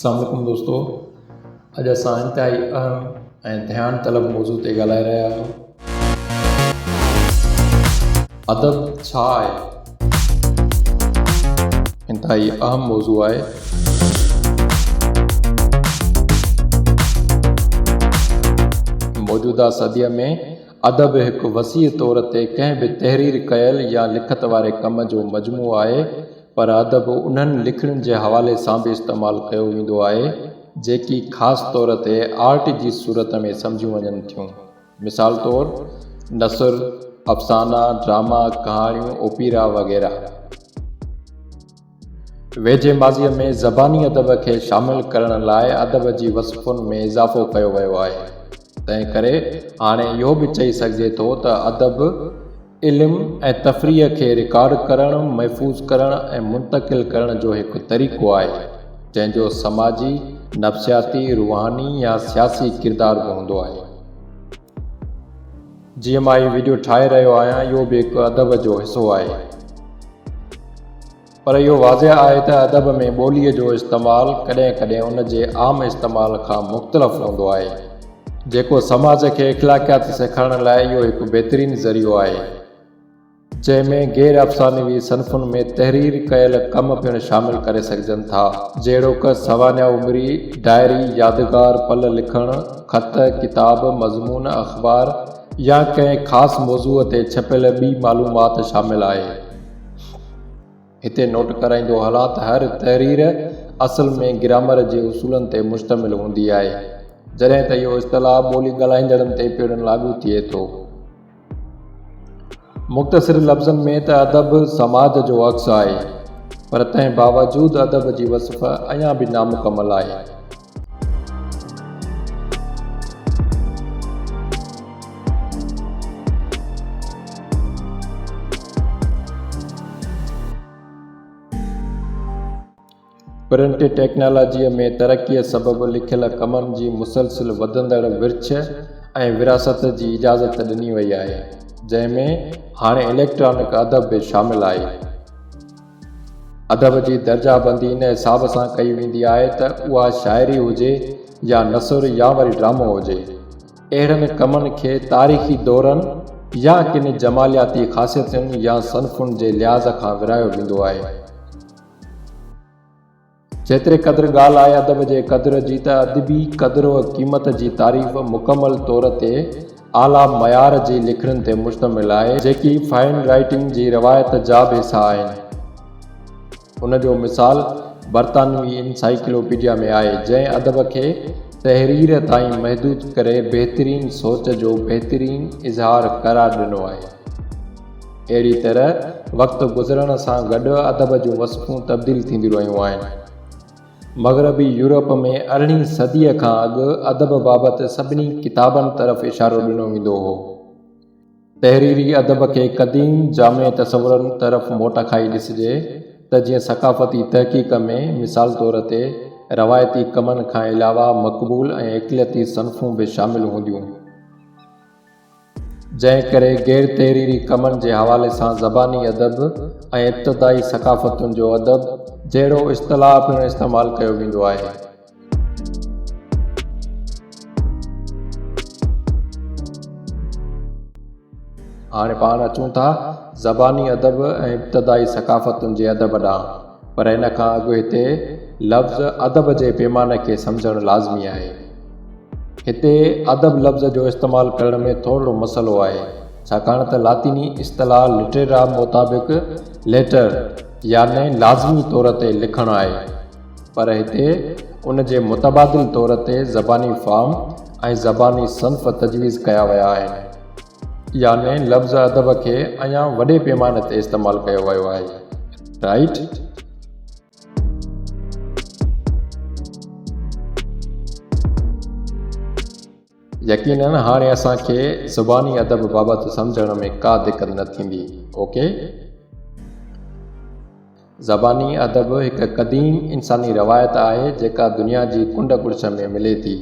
السلام عليڪم دوستو اڄ اسان انتهائي اهم ۽ ڌيان طلب موضوع تي ڳالهائي رهيا آهيون. ادب ڇا آهي؟ انتهائي اهم موضوع آهي. موجوده صديء ۾ ادب هڪ وسيع طور تي ڪنهن به تحرير ڪيل يا لکت واري ڪم جو مجموعو آهي، پر ادب انهن لکڻين جي حوالي سان به استعمال ڪيو ويندو آهي، جيڪي خاص طور تي آرٽ جي صورت ۾ سمجهيون وڃن ٿيون. مثال طور، نثر، افسانا، ڊراما، ڪهاڻيون، اوپيرا وغيره. ويجهي ماضيء ۾ زباني ادب کي شامل ڪرڻ لاء ادب جي وصفن ۾ اضافو ڪيو ويو آهي. تنهن ڪري هاڻي اهو به چئي سگهجي ٿو ته ادب علم ۽ تفريح کي رڪارڊ ڪرڻ، محفوظ ڪرڻ ۽ منتقل ڪرڻ جو هڪ طريقو آهي، جنهن جو سماجي، نفسياتي، روحاني يا سياسي ڪردار به هوندو آهي. جيئن مان هي وڊيو ٺاهي رهيو آهيان اهو به هڪ ادب جو حصو آهي. پر اهو واضح آهي ته ادب ۾ ٻوليء جو استعمال ڪڏهن ڪڏهن ان جي عام استعمال کان مختلف هوندو آهي، جيڪو سماج کي اخلاقيات سيکارڻ لاء اهو هڪ بهترين ذريعو آهي، جنهن ۾ غير افسانوي صنفن ۾ تحرير ڪيل ڪم پڻ شامل ڪري سگهجن ٿا، جهڙوڪ سوانح عمري، ڊائري، يادگار پل لکڻ، خط، ڪتاب، مضمون، اخبار يا ڪنهن خاص موضوع تي ڇپيل ٻي معلومات شامل آهي. هتي نوٽ ڪرائيندو هلان ته هر تحرير اصل ۾ گرامر جي اصولن تي مشتمل هوندي آهي، جڏهن ته اهو اصطلاح ٻولي ڳالهائيندڙن تي پڻ لاڳو ٿئي ٿو. مختصر لفظن ۾ ته ادب سماج جو عڪس آهي، پر تنهن باوجود ادب جي وصف اڃا به نامڪمل آهي. پرنٽ ٽيڪنالاجيء ۾ ترقيء سبب لکيل ڪمن جي مسلسل وڌندڙ ورڇ ۽ وراثت جي اجازت ڏني وئي آهي، جنهن ۾ هاڻي اليڪٽرانڪ ادب به شامل آهي. ادب جي درجه بندي ان حساب سان ڪئي ويندي آهي ته اها شاعري هجي يا نثر يا وري ڊرامو هجي. اهڙن ڪمن کي تاريخي دورن يا ڪن جمالياتي خاصيتن يا صنفن جي لحاظ کان ورهايو ويندو آهي. جيتري قدر ڳالهه آهي ادب جي قدر جي ته ادبي قدر و قيمت جي تعريف مڪمل طور تي اعليٰ معيار جي لکڻين تي مشتمل آهي، جيڪي فائن رائيٽنگ جي روايت جا به حصا آهن. ان جو مثال برطانوي انسائيڪلوپيڊيا ۾ آهي، جنهن ادب کي تحرير تائين محدود ڪري بهترين سوچ جو بهترين اظهار قرار ڏنو آهي. اهڙي طرح وقت گذرڻ سان گڏ ادب جون وصفون تبديل ٿينديون رهيون آهن. مغربي يورپ ۾ ارڙهين صديء کان اڳ ادب بابت سڀني ڪتابن طرف اشارو ڏنو ويندو هو. تحريري ادب کي قديم جامع تصورن طرف موٽ کائي ڏسجي ته جيئن ثقافتي تحقيق ۾ مثال طور تي روايتي ڪمن کان علاوه مقبول ۽ اقليتي صنفون به شامل هونديون. جنهن ڪري غير تحريري ڪمن جي حوالي سان زباني ادب ۽ ابتدائي ثقافتن جو ادب جهڙو اصطلاح پڻ استعمال ڪيو ويندو آهي. هاڻي پاڻ اچون ٿا زباني ادب ۽ ابتدائي ثقافتن جي ادب ڏانهن، پر ان کان اڳ هتي لفظ ادب جي پيماني کي سمجهڻ لازمي آهي. هتي ادب لفظ جو استعمال ڪرڻ ۾ ٿورڙو مسئلو آهي، ڇاڪاڻ ته لاطيني اصطلاح Litera مطابق Letter يعني لازمي طور تي لکڻ آهي، پر هتي ان جي متبادل طور تي زباني فارم ۽ زباني صنف تجويز ڪيا ويا آهن. يعني لفظ ادب کي اڃا وڏي پيماني تي استعمال ڪيو ويو آهي. Right؟ يقينن هاڻي اسان کي زباني ادب بابت سمجهڻ ۾ ڪا دقت نه ٿيندي. اوڪي. زباني ادب هڪ قديم انساني روايت آهي جيڪا دنيا جي ڪنڊ ڪڙڇ ۾ ملي ٿي.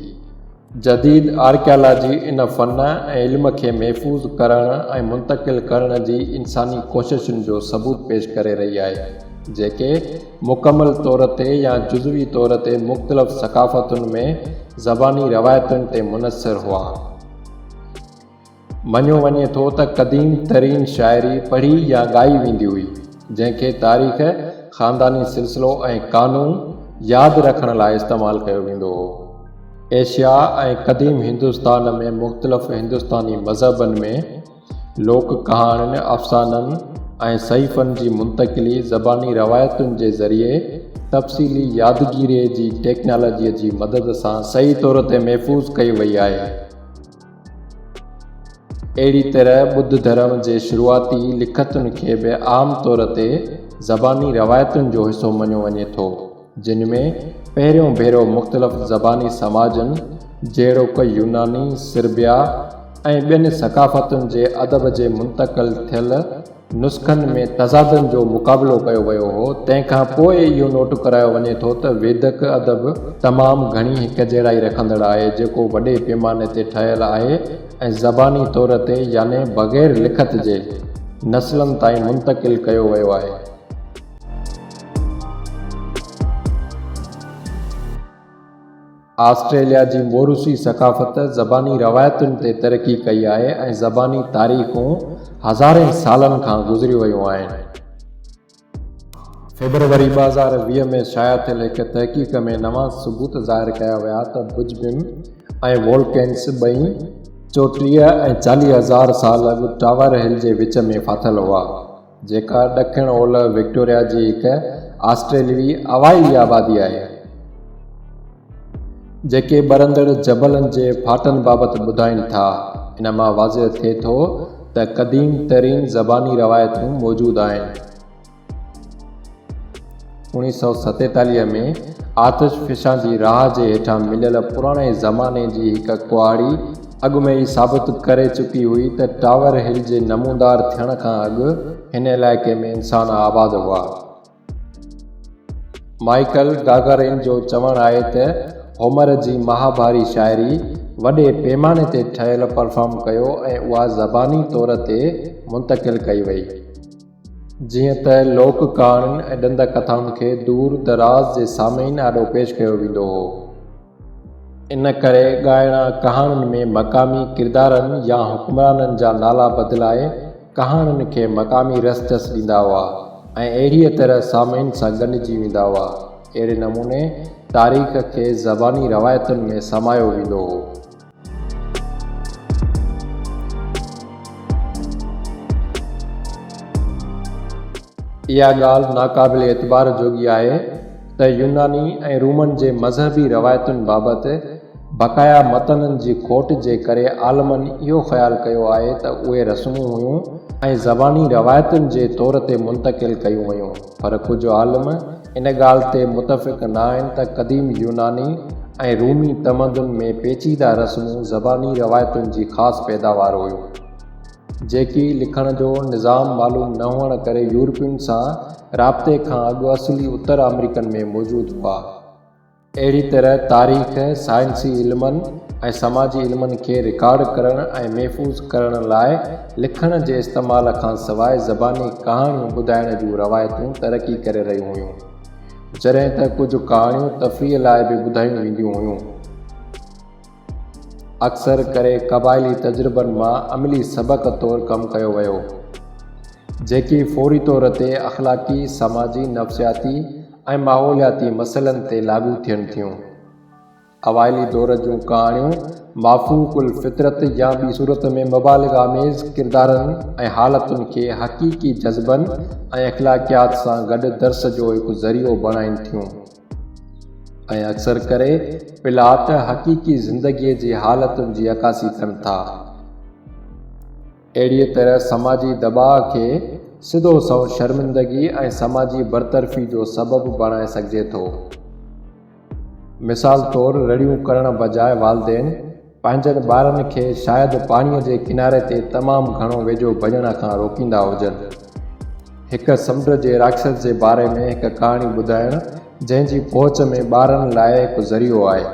جديد آرڪيالاجي ان فن ۽ علم کي محفوظ ڪرڻ ۽ منتقل ڪرڻ جي انساني ڪوششن جو ثبوت پيش ڪري رهي آهي. جيڪي مڪمل طور تي يا جزوي طور تي مختلف ثقافتن ۾ زباني روايتن تي منحصر هئا. مڃيو وڃي ٿو ته قديم ترين شاعري پڙهي يا ڳائي ويندي هئي، جنهن کي تاريخ، خانداني سلسلو ۽ قانون ياد رکڻ لاء استعمال ڪيو ويندو هو. ايشيا ۽ قديم هندستان ۾ مختلف هندستاني مذهبن ۾ لوڪ ڪهاڻين، افسانن ۽ صحيفن جي منتقلي زباني روايتن جي ذريعي تفصيلي يادگيري جي ٽيڪنالاجيء جي مدد سان صحيح طور تي محفوظ ڪئي وئي آهي. اهڙي طرح ٻڌ ڌرم جي شروعاتي لکتن کي به عام طور تي زباني روايتن جو حصو مڃيو وڃي ٿو، جن ۾ پهريون ڀيرو مختلف زباني سماجن جهڙوڪ يوناني، سربيا ۽ ٻين ثقافتن جي ادب جي منتقل ٿيل نسخن ۾ تضادن جو مقابلو ڪيو ويو هو، تنهن کان پوء اهو نوٽ ڪرايو وڃي ٿو ته ويدڪ ادب تمام گهڻي هڪجهڙائي رکندڙ آهي، جيڪو وڏي پيماني تي ٺهيل آهي ۽ زباني طور تي يعني بغير لکت جي نسلن تائين منتقل ڪيو ويو آهي. آسٽريليا جي موروثي ثقافت زباني روايتن تي ترقي ڪئي آهي ۽ زباني تاريخون هزارين سالن کان گذري ويون آهن. فيبروري 2020 ۾ شايع ٿيل هڪ تحقيق ۾ نوان ثبوت ظاهر ڪيا ويا ته بجبم ۽ وولڪينس ٻئي 34 ۽ 40 هزار سال اڳ ٽاور هل جي وچ ۾ ڦاٿل هئا. جيڪا ڏکڻ اولهه وڪٽوريا جي هڪ آسٽريلوي اوائلي آبادي آهي، جيڪي ٻرندڙ جبلن جي ڦاٽن بابت ٻڌائين ٿا. ان مان واضح ٿئي ٿو ته قديم ترين زباني روايتون موجود آهن. 1947 ۾ آتش فشان جي راهه جي هيٺان مليل پراڻي زماني جي هڪ ڪهاڙي اڳ ۾ ئي ثابت ڪري چڪي هئي ته ٽاور هل جي نمودار ٿيڻ کان اڳ هن علائقي ۾ انسان آباد هئا. مائيڪل گاگارين جو چوڻ آهي ته هومر جي مهاڀاري شاعري وڏي پيماني تي ٺهيل پرفارم ڪيو ۽ اها زباني طور تي منتقل ڪئي وئي. جيئن ته لوڪ ڪهاڻين ۽ ڏند ڪٿائن کي دور دراز جي سامعين آڏو پيش ڪيو ويندو هو. ان ڪري ڳائڻا ڪهاڻين ۾ مقامي ڪردارن يا حڪمرانن جا نالا بدلائي ڪهاڻين کي مقامي رس چس ڏيندا هئا ۽ اهڙيء طرح سامعين سان ڳنڍجي ويندا هئا. اهڙي نموني تاريخ کي زباني روايتن ۾ سمايو ويندو هو. اها ڳالهه ناقابل اعتبار جوڳي آهي ته يوناني ۽ رومن جي مذهبي روايتن بابت بقايا متنن جي کوٽ جي ڪري عالمن اهو خيال ڪيو آهي ته اهي رسمون هيون ۽ زباني روايتن جي طور تي منتقل ڪيون ويون پر ڪجهه عالم ان ڳالهه تي متفق نه آهن ته قديم يوناني ۽ رومي تمدن ۾ پيچيده رسمون زباني روايتن جي خاص پيداوار هيون، جيڪي لکڻ جو نظام معلوم نه هئڻ ڪري يورپين سان رابطي کان اڳ اصلي اتر آمريڪن ۾ موجود هئا. اهڙي طرح تاريخ، سائنسي علمن ۽ سماجي علمن کي رڪارڊ ڪرڻ ۽ محفوظ ڪرڻ لاء لکڻ جي استعمال کان سواء زباني ڪهاڻيون ٻڌائڻ جون روايتون ترقي ڪري رهيون هيون. جڏهن ته ڪجهه ڪهاڻيون تفريح لاء به ٻڌايون وينديون هيون. اڪثر ڪري قبائلي تجربن مان عملي سبق طور ڪم ڪيو ويو، جيڪي فوري طور تي اخلاقي، سماجي، نفسياتي ۽ ماحولياتي مسئلن تي لاڳو ٿين ٿيون. اوائلي دور جون ڪهاڻيون مافوق الفطرت يا ٻي صورت ۾ مبالغه آميز ڪردارن ۽ حالتن کي حقيقي جذبن ۽ اخلاقيات سان گڏ درس جو هڪ ذريعو بڻائين ٿيون ۽ اڪثر ڪري پلاٽ حقيقي زندگيء جي حالتن جي عڪاسي ڪن ٿا. اهڙيء طرح سماجي دٻاء کي سڌو سنئون شرمندگي ۽ سماجي برطرفي جو سبب بڻائي سگهجي ٿو. مثال طور رڙيون ڪرڻ بجاء والدين پنهنجن ٻارن کي شايد پاڻيء جي ڪناري تي تمام گهڻو ويجهو ڀڄڻ کان روڪيندا هجن. هڪ سمنڊ جي راڪشس جي باري ۾ هڪ ڪهاڻي ٻڌائڻ جنهن جي پهچ ۾ ٻارن لاء هڪ ذريعو آهي.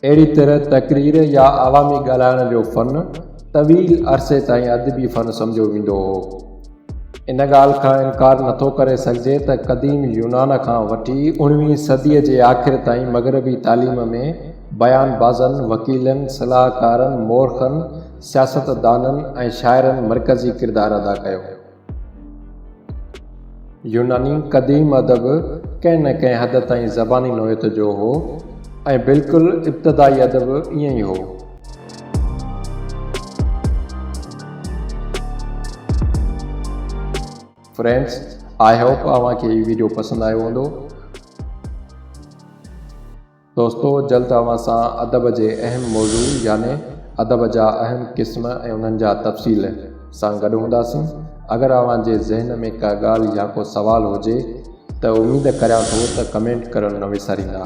اهڙي طرح تقرير يا عوامي ڳالهائڻ جو فن طويل عرصي تائين ادبي فن سمجهيو ويندو هو. ان ڳالهه کان انڪار نٿو ڪري سگهجي ته قديم يونان کان وٺي اڻويهين صديء جي آخر تائين مغربي تعليم ۾ بيان بازن، وڪيلن، صلاحڪارن، مورخن، سياستدانن ۽ شاعرن مرڪزي ڪردار ادا ڪيو. يوناني قديم ادب ڪنهن نه ڪنهن حد تائين زباني نوعيت جو هو ۽ بلڪل ابتدائي ادب ائين ئي هو. فرينڊس I hope اوهان کي هي ويڊيو پسند آيو هوندو. دوستو جلد اوهان سان ادب جي اهم موضوع يعني ادب جا اهم قسم ۽ انهن جا تفصيل سان گڏ هونداسين اگر اوهان جي ذهن ۾ ڪا ڳالهه يا ڪو سوال هجي ته اميد ڪريان ٿو ته ڪمينٽ ڪرڻ نه وساريندا.